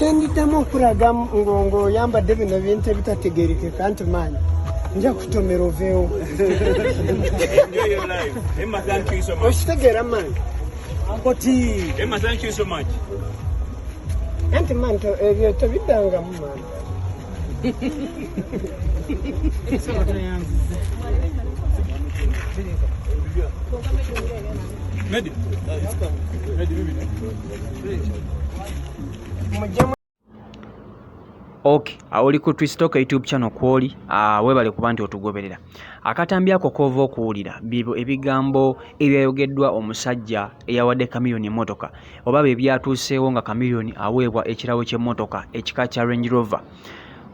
Tendiddamu okulaga ng'oyambadde bino bintu ebitategerekeka nti maanyi nja kutomera oveewo. Enjoy your life. Emma, thank you so much. Okitegeera maanyi? Uncle T. Emma, thank you so much. Anti maanyi ebyo tebiddangamu maanyi. Medi. Medi, bibi. Mujjemu. Ok, oli ku Twistoka YouTube channel kwoli, webale kuba nti otugoberera. Akatambi ako k'ova okuwulira byebyo ebigambo ebyayogeddwa omusajja eyawadde Chameleone emmotoka oba bye byatuuseewo nga Chameleone aweebwa ekirabo ky'emmotoka ekika kya Range Rover.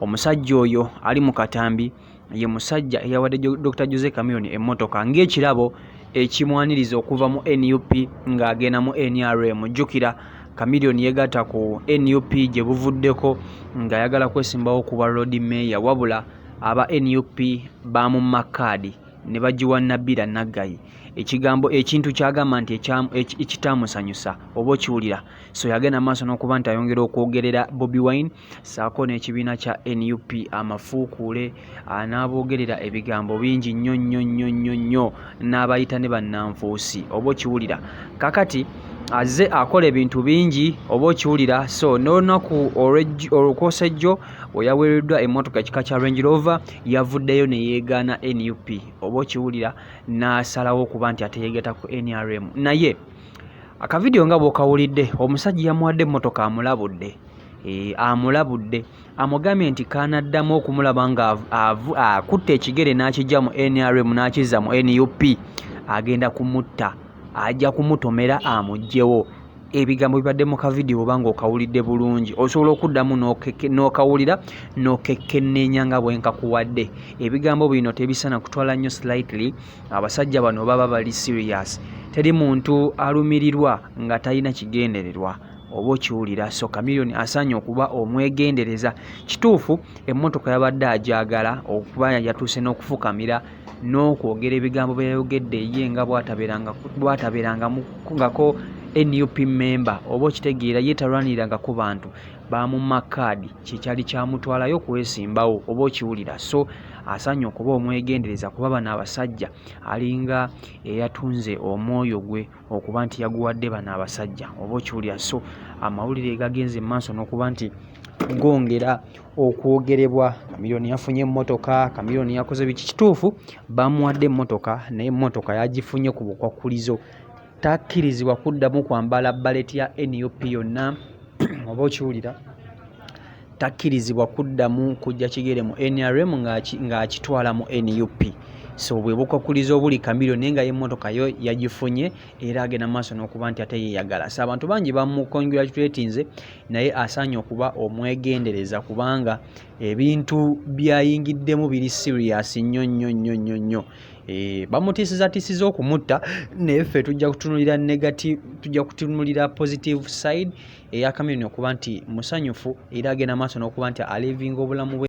Omusajja oyo ali mu katambi ye musajja eyawadde Dr. Jose Chameleone emmotoka ng'ekirabo ekimwaniriza okuva mu NUP ng'agenda mu NRM. Jjukira Chameleone yeegatta ku NUP gye buvuddeko ng'ayagala kwesimbawo ku bwa Lord Mayor, wabula aba NUP baamumma kaadi ne bagiwa Nabila Naggayi. Ekigambo ekintu ky'agamba nti ekitaamusanyusa oba okiwulira. So yagenda maaso n'okuba nti ayongera okwogerera Bobi Wine ssaako n'ekibiina kya NUP amafuukuule n'aboogerera ebigambo bingi nnyo nnyo nnyo nnyo nnyo n'abayita ne bannanfuusi oba okiwulira. Kakati azze akola ebintu bingi oba okiwulira. So n'olunaku olwokwosejjo we yaweereddwa emmotoka ekika kya Range Rover yavuddeyo ne yeegaana NUP oba okiwulira, n'asalawo okuba nti ate yeegatta ku NRM. Naye akavidiyo nga bw'okawulidde, omusajja yamuwadde emmotoka amulabudde, amulabudde, amugambye nti kanaddamu okumulaba nga akutte ekigere n'akijja mu NRM n'akizza mu NUP agenda kumutta, ajja kumutomera amuggyewo. Ebigambo bibadde mu kavidiyo oba ng'okawulidde bulungi osobola okuddamu n'okawulira n'okekkenneenya nga bwe nkakuwadde. Ebigambo bino tebisaana kutwala nnyo slightly, abasajja bano baba bali serious. Teri muntu alumirirwa nga talina kigendererwa oba okiwulira. So Chameleone asaanye okuba omwegendereza. Kituufu emmotoka yabadde agyagala okuba yatuuse n'okufukamira n'okwogera ebigambo bye yayogedde ye nga bw'atabeerangako NUP member oba okitegeera, ye talwanirangako bantu, baamumma kaadi kyekyali kyamutwalayo kwesimbawo oba okiwulira. So asaanye okuba omwegendereza kuba bano abasajja alinga eyatunze omwoyo gwe okuba nti yaguwadde bano abasajja oba okiwulira. So amawulire gagenze mu maaso n'okuba nti gongera okwogerebwa. Chameleone yafunye emmotoka, Chameleone yakoze biki. Kituufu bamuwadde emmotoka naye emmotoka yagifunye ku bukwakkulizo, takkirizibwa kuddamu kwambala baleti ya NUP yonna oba okiwulira, takkirizibwa kuddamu kujja kigere mu NRM ng'akitwala mu NUP. So bwe bukwakkulizo obuli Chameleone, naye nga emmotoka yo yagifunye era agenda maaso n'okuba nti ate yeeyagala. So abantu bangi bamucongratulatinze, naye asaanye okuba omwegendereza kubanga ebintu by'ayingiddemu biri serious nnyo nnyo nnyo nnyo nnyo. Bamutiisizatiisiza okumutta, naye ffe tujja kutunuulira negative, tujja kutunuulira positive side eya Chameleone okuba nti musanyufu era agenda maaso n'okuba nti alivinga obulamu bwe.